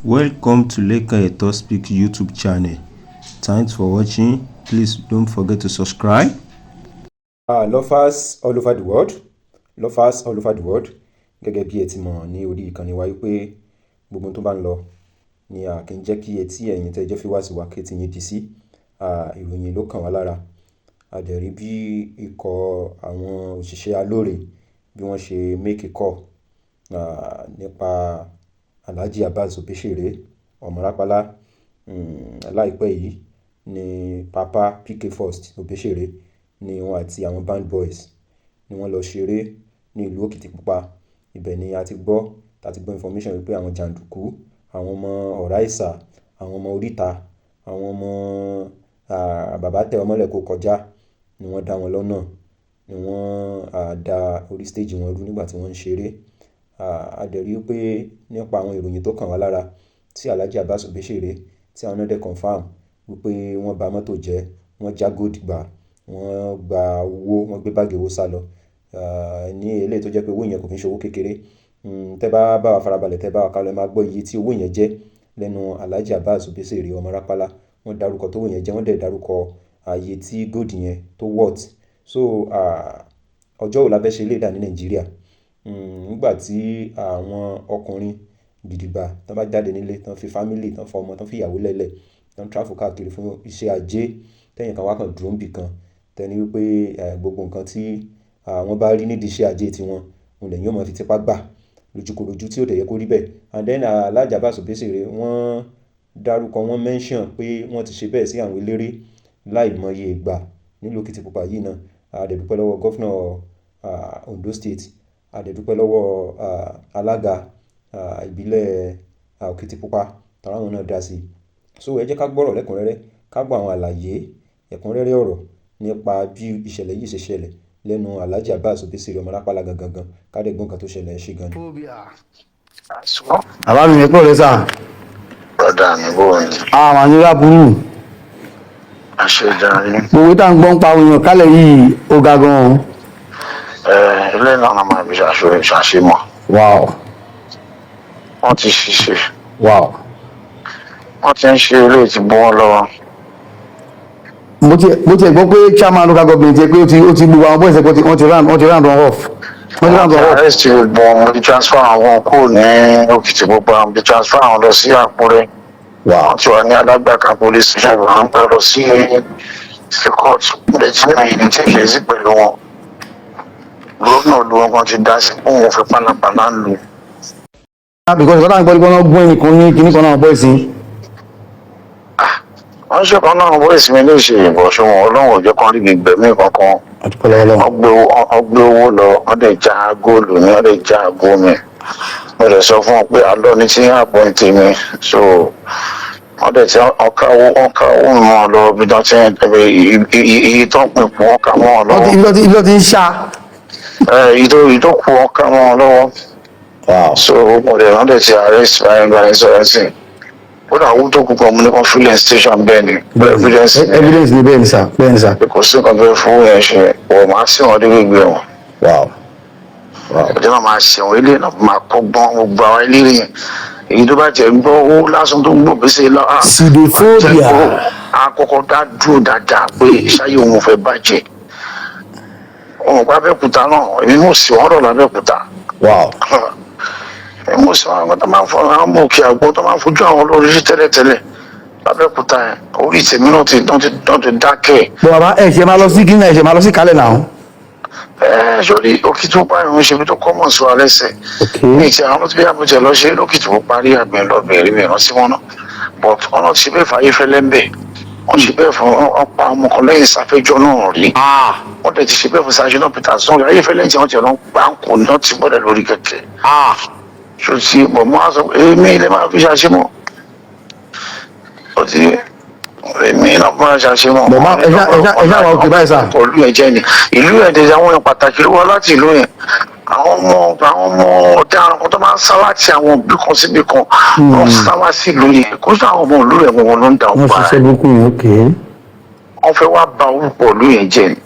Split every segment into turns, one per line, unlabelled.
Welcome to Lekan Eto Speak YouTube channel. Thanks for watching. Please don't forget to subscribe.
Lovers all over the world, lovers all over the world, gẹ́gẹ́ bí ẹ ti mọ̀ ní orí ìkànnì wa wípé gbogbo ohun tó bá ń lọ ni a kì í jẹ́ kí etí ẹ̀yin tẹ́ jẹ́ fi wá sí wa kí etí yín di sí. Ìròyìn ló kàn wá lára. A dẹ̀ rí bí ikọ̀ àwọn òṣìṣẹ́ alóore bí wọ́n ṣe make a call nípa Alhaji Abbas Obesere ọmọ Rápálá. Láìpẹ́ yìí ni Papa PK First Obesere ni wọ́n àti àwọn band boys ni wọ́n lọ ṣeré ní ìlú Òkìtìpupa. Ibẹ̀ ni a ti gbọ́, ta ti gbọ́ information wípé àwọn jàǹdùkú, àwọn ọmọ ọ̀rá ìsà, àwọn ọmọ oríta, àwọn ọmọ bàbá tẹ ọmọlẹ̀ kó kọjá ni wọ́n dá wọn lọ́nà, ni wọ́n da orí stage wọn rú nígbà tí wọ́n ń ṣeré. A dẹ̀ rí pé nípa àwọn ìròyìn tó kàn wá lára tí Alhaji Abbas Obesere tí àwọn náà dẹ̀ confirm wípé wọ́n ba mọ́tò jẹ́, wọ́n já gold gbà, wọ́n gba owó, wọ́n gbé báàgì owó sálọ. Ní eléyìí tó jẹ́ pé owó yẹn kò kí ń ṣe owó kékeré. Tẹ́ bá bá wa farabalẹ̀, tẹ́ bá wa kálọ, ẹ máa gbọ́ iye tí owó yẹn jẹ́ lẹ́nu Alhaji Abbas Obesere ọmọ Rápálá. Wọ́n dárúkọ tó owó yẹn jẹ́, wọ́n dẹ̀ dárúkọ ààyè tí gold yẹn tó worth. So, ọjọ́ wo la fẹ́ ṣe eléyìí dà ní Nàìjíríà? Nígbà tí àwọn ọkùnrin gidigba tán bá jáde nílé, tán fi family, tán fọmọ, tán fi ìyàwó lẹ́lẹ̀, tán travel káàkiri fún iṣẹ́ ajé, tẹ́yìn kan wá kan dúró níbì kan, tẹ́ni wípé gbogbo nǹkan tí àwọn bá rí nídìí iṣẹ́ ajé tiwọn, òun lẹ́yìn ó máa fi tipá gbà lójúkorojú tí ó dẹ̀ yẹ kó rí bẹ́ẹ̀. And then Alhaji Abbas Obesere, wọ́n dárúkọ, wọ́n mention pé wọ́n ti ṣe bẹ́ẹ̀ sí àwọn eléré láìmọye ìgbà nílùú Òkìtìpupa yìí náà. A dẹ̀ dúpẹ́ lọ́wọ́ Governor Ondo State. A dẹ̀ dúpẹ́ lọ́wọ́ alága ìbílẹ̀ Òkìtìpupa, tàwọn àwọn náà dá sí i. So ẹ jẹ́ ká gbọ́rọ̀ lẹ́kùnrẹ́rẹ́, ká gbọ́ àwọn àlàyé ẹ̀kúnrẹ́rẹ́ ọ̀rọ̀ nípa bí ìṣẹ̀lẹ̀ yìí ṣe ṣẹlẹ̀ lẹ́nu Alhaji Abbas Obesere ọmọ Rápálá gangan gan, ká dẹ̀ gbọ́ nǹkan tó ṣẹlẹ̀. Ẹ ṣé gan ni.
Bàbá mi, kúrò lẹ́sà.
Brother mi, bó ni?
Àwọn àmì burú.
Àṣejàre.
Gbogbo tá à ń gbọ́n pa àwọn èèyàn kálẹ̀ yìí, ó ga gan-an.
Ẹ ilé náà náà máa fi ṣàṣemọ. Wọ́n ti ṣiṣẹ́. Wọ́n ti ń ṣe ilé tí bọ́ wọn lọ́wọ́.
Mo ti gbọ́ pé chairman local government yẹ pé ó ti gbogbo àwọn boys ẹ̀ pé wọ́n ti round one off. Wọ́n ti
Wọ́n
round
ti
one off.
arrest gbogbo wọn, wọ́n ti transfer àwọn kúrò ní Òkìtìpupa, wọ́n ti transfer àwọn lọ sí Àkúrẹ́. Wọ́n ti wà ní Alágbàká police station, wọ́n ń pẹ́ lọ sí court. Wọ́n lè ti ní ìní tí ìṣe sí pẹ̀lú wọn. Gómìnà olú wọn kan ti dá sí fún òun fi pálapàla ń lù.
Because ìkọ́tà ń gbọ́ nípa wọn gún ẹnìkan ní kinní kan náà boys yìí.
Wọ́n ṣe kan náà boys mi ní ìṣe ìbọ̀ṣọ́ wọn, Ọlọ́run ò jẹ́ kán rí gbẹ̀mí kankan.
Àdúpẹ́ lọ́wọ́ Ọlọ́run.
Wọ́n gbé owó lọ, wọ́n dẹ̀ já góòlù mi, wọ́n dẹ̀ já aago mi. Mo dẹ̀ sọ fún wọn pé àlọ́ ní tí àpò ń tèmi, so wọ́n dẹ̀ tí wọ́n ká owó mi wọn lọ bí wọ́n ti ń iye tó ń pín kù, wọ́n ká mọ́ wọn
Wọ́n ti
lọ́wọ́.
ibi tó ti ń ṣá.
Ẹ iye tó kù, wọ́n ká mọ́ wọn lọ́wọ́. So mo dẹ̀ wọ́n dẹ̀ ti arrest báyìí báyìí sọ̀rọ̀ sí i, ó dà owó tó kù kan mo ní kan filling station bẹ́ẹ̀ ni evidence ni.
Evidence ni, bẹ́ẹ̀ ni sà, bẹ́ẹ̀ ni sà.
Kò sí nǹkan tó fẹ́ fún yẹn ṣe, wọ́n máa sí wọn dé gbégbé wọn. Ọjọ́ náà máa ṣẹ̀wọ̀n, ilé náà máa kọ́gbọ́n gbogbo àwọn eléré yẹn, èyí tó bá jẹ́ gbọ́ owó lásán tó ń gbọ́ gbèsè lọ.
Pseudophobia.
Àkọ́kọ́ dá dúró dáadáa pé ṣáyé òun fẹ́ bàjẹ́ òun pa Abẹ́òkúta náà, èmi mò sí wọn rọ̀ lábẹ́òkúta. Èmi mò sí wọn tó máa ń fọ àwọn ọmọ òkè àgbo tó máa ń fojú àwọn olórí sí tẹ́lẹ̀tẹ́lẹ̀ lábẹ́òkúta yẹn, orí tèmi náà ti dákẹ́.
Bọ̀ bàbá, ẹ ṣe máa lọ sí kíní, ẹ ṣe máa lọ sí kálẹ̀ náà.
Ẹ sórí Òkìtìpupa ìrún ṣe bí tó kọ́mọ̀ sí wa lẹ́sẹ̀. Ní ti àwọn tó bí àbújá lọ ṣe lókìtìpupa rí àgbẹ̀ lọ́bẹ̀ rí mi rántí wọn náà, but ọ̀nà ti ṣe bẹ́ẹ̀ fàyè fẹ́lẹ́ ń bẹ̀, wọ́n ṣe bẹ́ẹ̀ fún ọ̀pá ọmọ kan lẹ́yìn ìsàfẹ́jọ́ náà rí. Wọ́n dẹ̀ ti ṣe bẹ́ẹ̀ fún Sajino Peter sọ́ọ̀rì ayé fẹ́lẹ́ tí wọ́n ti lọ gbá ń kó náà ti bọ́dẹ̀ lórí kẹ̀kẹ́. Ṣó ti bọ̀ mọ́ àṣọ èmi ilé máa fi ṣàṣemọ́, ó ti èmi náà máa ṣàṣemọ́.
Bọ̀ má ẹ ṣá wà òkè báyìí sà.
Ìlú yẹn jẹ́ ni ìlú yẹn tẹ̀sí àwọn èèyàn pàtàkì ló wá láti ìlú yẹn, àwọn ọmọ ọ̀daràn kan tó máa ń sá láti àwọn òbí kan síbi kan, wọ́n sá wá sí ìlú yẹn, kó sọ àwọn ọmọ ìlú yẹn gbogbo ló ń da
Wọ́n
ọgbà
ṣiṣẹ́
rẹ̀.
burúkú yẹn, ok.
Wọ́n fẹ́ wá ba orúkọ ìlú yẹn jẹ́ ni.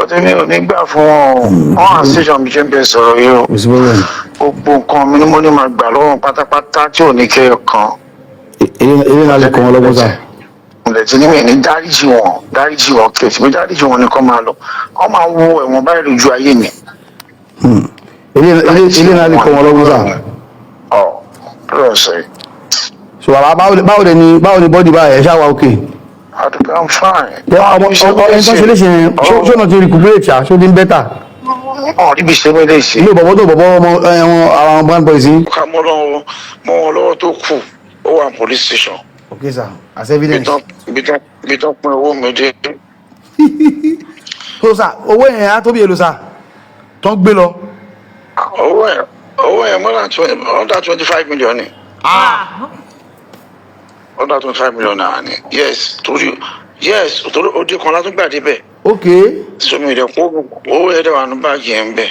Ọtí mi ò ní gbà fún wọn o. Wọn à station bí ṣe ń bẹ sọ̀rọ̀ yìí o.
Kò sí problem.
Gbogbo nǹkan mi ni mo ní máa gbà lọ́wọ́ pátápátá tí ò ní kẹyọ kan.
Eré náà lè kọ́ wọn lọ́gbọ́n sà.
Ǹlẹ̀ tí ní mi ní dáríjì wọn, dáríjì wọn kẹ̀sì mi, dáríjì wọn ni kọ́ máa lọ. Wọ́n máa wo ẹ̀wọ̀n báyìí lójú ayé mi.
Eré náà lè kọ́ wọn lọ́gbọ́n sà.
Ọ̀ lọ́ọ̀ sọ yìí.
So bàbá, báwo dẹ̀ ni, báwo ni body báyìí? Ẹ ṣáà wà okay?
Àdúgbò, I'm fine.
Ọmọ ẹni tó ṣe léṣe yẹn, ṣó náà ti recuperate ṣá? Ṣó ti ń better?
Ọ̀ níbi ṣe mí léṣe.
Ilé bọ̀bọ̀ tó bọ̀bọ̀ ọmọ ẹ̀wọ̀n àwọn brand boys yìí.
Ká mọ́ lọ́wọ́ mọ́ wọn lọ́wọ́ tó kù, ó wà ní police station.
Okay sir, as evidence.
Ibi tán pín owó mi dé.
So sir, owó yẹn á tó bí èlò sir tó ń gbé lọ?
Owó ẹ̀ more than 20, under 25 million ni. Under 25 million naira ni. Yes, torí, yes, torí odi kan látún gbà débẹ̀. Sọmi ìdẹ kó owó ẹ̀ dẹ̀ wà ní báàgì yẹn bẹ́ẹ̀.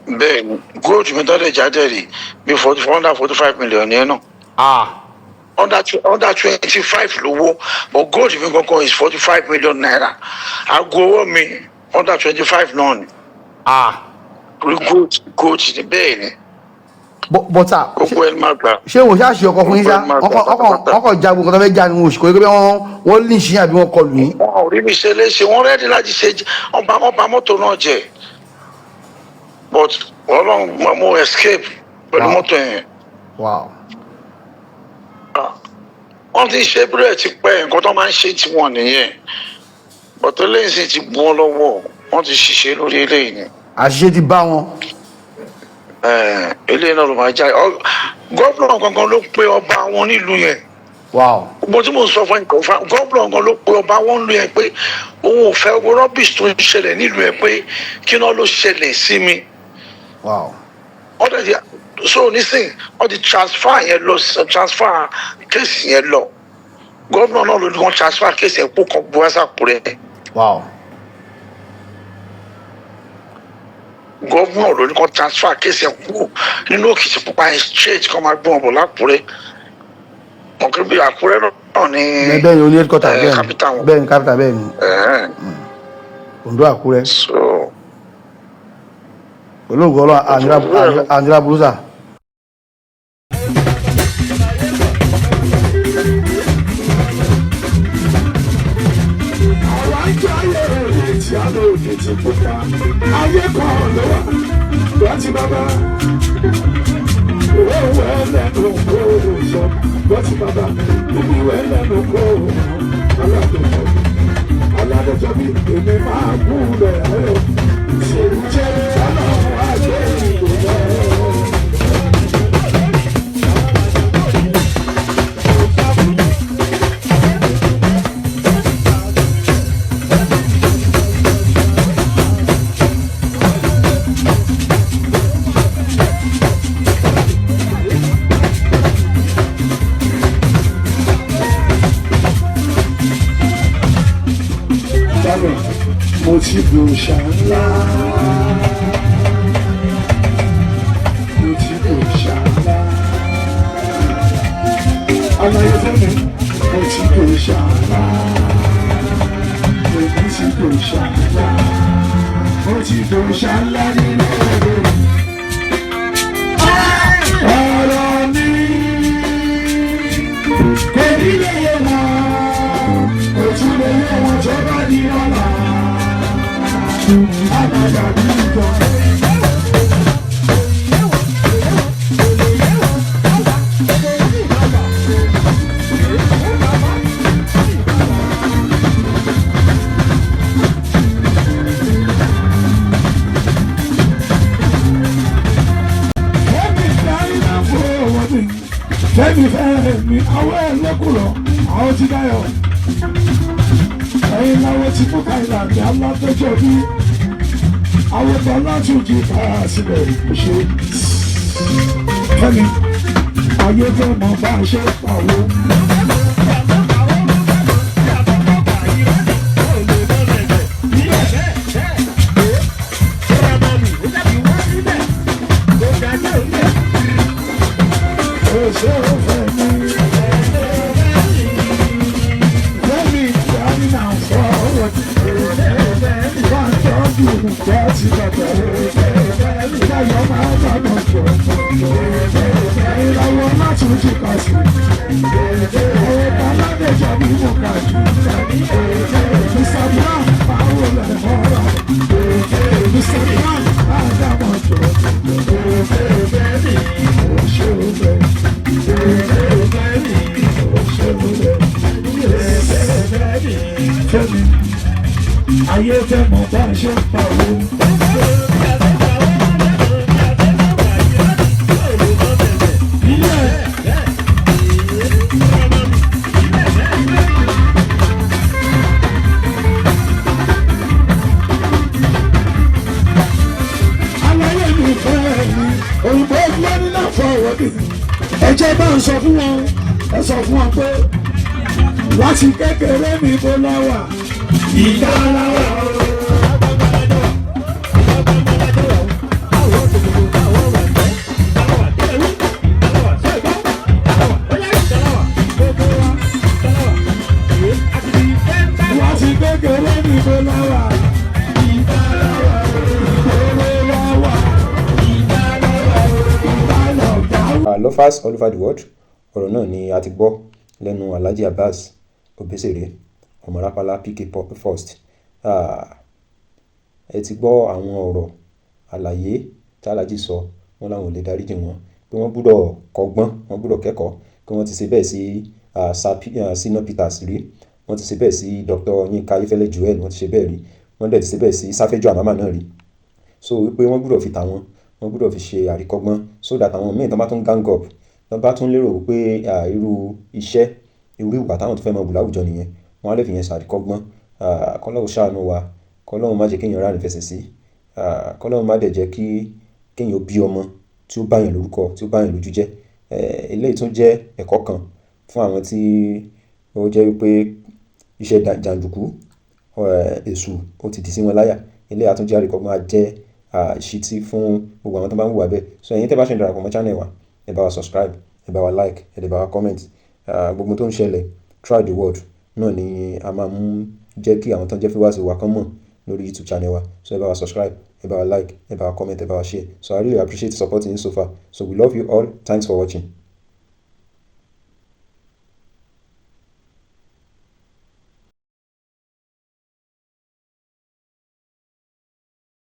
Bẹ́ẹ̀ ni, gold mi tọ́lẹ̀ jáde rí bí 40, under 45 million yẹn náà. Under 25 lówó, but gold mi gangan is 45 million naira. Aago owó mi under 25 náà ni. Torí gold ni, bẹ́ẹ̀ ni.
But sir,
Gbogbo ẹ̀ máa gbà.
ṣé wọn ṣáà ṣe ọkọ fún yín sá? Ọkọ jagun kan tó fẹ́ já ni, wọn ò sì kọ́ pé wọ́n lè ṣí àbí wọ́n kọlù yín?
Wọn ò rí mi ṣe léṣe. Wọn ready láti ṣe, wọn bà mọ́tò náà jẹ́, but Ọlọ́run mo escape pẹ̀lú mọ́tò yẹn. Ah, wọ́n ti ṣe bírẹ̀ ti pẹ́, nǹkan tó máa ń ṣe tiwọn nìyẹn, but eléyìí sì ti bú wọn lọ́wọ́. Wọ́n ti ṣiṣẹ́ lórí eléyìí ni.
Àṣìṣe ti bá wọn.
Eléyìí náà ló máa jáde. Gómìnà gangan ló pe ọba wọn nílùú yẹn. Gbogbo tí mò ń sọ fún ẹnìkan fún gómìnà gan ló pe ọba wọn nílùú yẹn pé òun ò fẹ́ owó rubbish tó ń ṣẹlẹ̀ nílùú yẹn, pé kí náà ló ṣẹlẹ̀ sí mi. Wọ́n tẹ̀ ti so nísìn, wọ́n ti transfer yẹn lọ, transfer case yẹn lọ. Gómìnà náà ló ní wọ́n transfer case yẹn kó kan bu wásaapù rẹ̀. Gómìnà ló ní kó transfer case yẹn kúrò nínú Òkìtìpupa yẹn straight, kó máa gbọ́n bọ̀ lákùrẹ́, mọ̀ kí bí Àkúrẹ́ náà ní.
Bẹ́ẹ̀ ni, oní headquarter. Bẹ́ẹ̀ ni.
Capital wọn.
Bẹ́ẹ̀ ni, capital, bẹ́ẹ̀ ni. Ondo, Àkúrẹ́.
So
Pẹ̀lú ògo Ọlọ́run, àǹdíra burú sà.
Àwa ń jayé òní tí a lò ní ti pupa. Ayé kan ló wà láti bàbá. Owó ẹlẹ́nu kò sọ láti bàbá. Ibi ẹlẹ́nu kò aládùn aládùn bí èmi máa kú lẹ̀ ṣèlú jẹ́ ọlọ́run àgbẹ̀ ìlú lẹ̀. Báwo mo ti gbòòṣà ńlá. Mo ti gbòòṣà ńlá. Aláyé fẹ́mi, mo ti gbòòṣà ńlá. Èmi ti gbòòṣà ńlá. Mo ti gbòòṣà ńlá nínú ẹ̀rọ. Ọ̀rọ̀ mi kò ní lè yé wọn, kò tún lè yé wọn tó bá di ọ̀la. Àbàdà bí ìjọ. Fẹ́mi fẹ́ iná fún owó mi. Fẹ́mi fẹ́ mi, àwọn ẹlẹ́kùrọ̀, àwọn ti dáyọ̀. Ẹyin láwọn ti mú káyìlá ní alátọ́jọ́ bí. Àwọn ọba látúndì kára sílẹ̀ ṣe. Fẹ́mi, ayé fẹ́ mọ bá a ṣe pàwọ́. Ṣé o fẹ́ mi? Fẹ́mi, ìyá mi náà fọ́ owó ti. Gbọ́ ti bàbá Ìdáyọ̀ máa bá lọ jọ. Ìràwọ̀ láti ojú kà sí. Àwọn aládéjọ ní mo kà jù. Mr. Brown máa wò lẹ̀ mọ́ra. Mr. Brown máa dá mọ́ jọ. Ó ṣe ó bẹ́ẹ̀. Fẹ́mi, ayé fẹ́ mọ̀ bá a ṣe ń pa owó. Ilé aláyé mi fẹ́ mi, òyìnbó lórí náà fọwọ́ mi. Ẹ jẹ́ bá ń sọ fún wọn, ẹ sọ fún wọn pé láti kékeré mi kó láwà ìdá láwà o. Láti kékeré mi kó láwà ìdá láwà o. Ìgboro láwà ìdá láwà o. Ìdá lọ̀gá.
Lovers all over the world, ọ̀rọ̀ náà ni a ti gbọ́ lẹ́nu Alhaji Abbas Obesere, ọmọ Rapala PK First. Ẹ ti gbọ́ àwọn ọ̀rọ̀ àlàyé tí Alhaji sọ. Wọ́n láwọn ò lè dáríjì wọ́n, pé wọ́n gbúdọ̀ kọ́gbọ́n, wọ́n gbúdọ̀ kẹ́kọ̀ọ́, pé wọ́n ti ṣe bẹ́ẹ̀ sí Shina Peters rí, wọ́n ti ṣe bẹ́ẹ̀ sí Dr. Yinka Ayéfẹ́lẹ́ Joel, wọ́n ti ṣe bẹ́ẹ̀ rí, wọ́n dẹ̀ ti ṣe bẹ́ẹ̀ sí Sáfẹ́jọ́ Àmàmà náà rí. So wípé wọ́n gbúdọ̀ fi tàwọn, wọ́n gbúdọ̀ fi ṣe àríkọ́gbọ́n, so that àwọn míì tó bá tún gang up, tó bá tún lérò pé irú iṣẹ́, irú ìwà táwọn tó fẹ́ mọ bù láwùjọ nìyẹn, wọ́n á lè fi yẹn ṣàríkọ́gbọ́n. Kọ́lọ́hun ṣàánú wa, kọ́lọ́hun má jẹ́ kéèyàn rárín fẹsẹ̀ sí, kọ́lọ́hun má dẹ̀ jẹ́ kí kéèyàn ó bí ọmọ tí ó báyàn lórúkọ, tí ó báyàn lójú jẹ́. Eléyìí tún jẹ́ ẹ̀kọ́ kan fún àwọn tí ó jẹ́ wípé iṣẹ́ jàǹdùkú, èṣù ó ti dì sí wọn láyà. Eléyìí á tún jẹ́ àríkọ́gbọ́n, á jẹ́ ìṣítí fún gbogbo àwọn tó bá ń hùwà bẹ́ẹ̀. So ẹ̀yin tẹ́ bá ṣe ń darapọ̀ mọ́ channel wa, ẹ bá wa subscribe, ẹ bá wa like, ẹ dẹ̀ bá wa comment. Gbogbo tó ń ṣẹlẹ̀ throughout the world náà ni a máa ń jẹ́ kí àwọn tó ń jẹ́ viewers wa kán mọ̀ lórí YouTube channel wa. So ẹ bá wa subscribe, ẹ bá wa like, ẹ bá wa comment, ẹ bá wa share. So I really appreciate supporting you so far. So we love you all. Thanks for watching.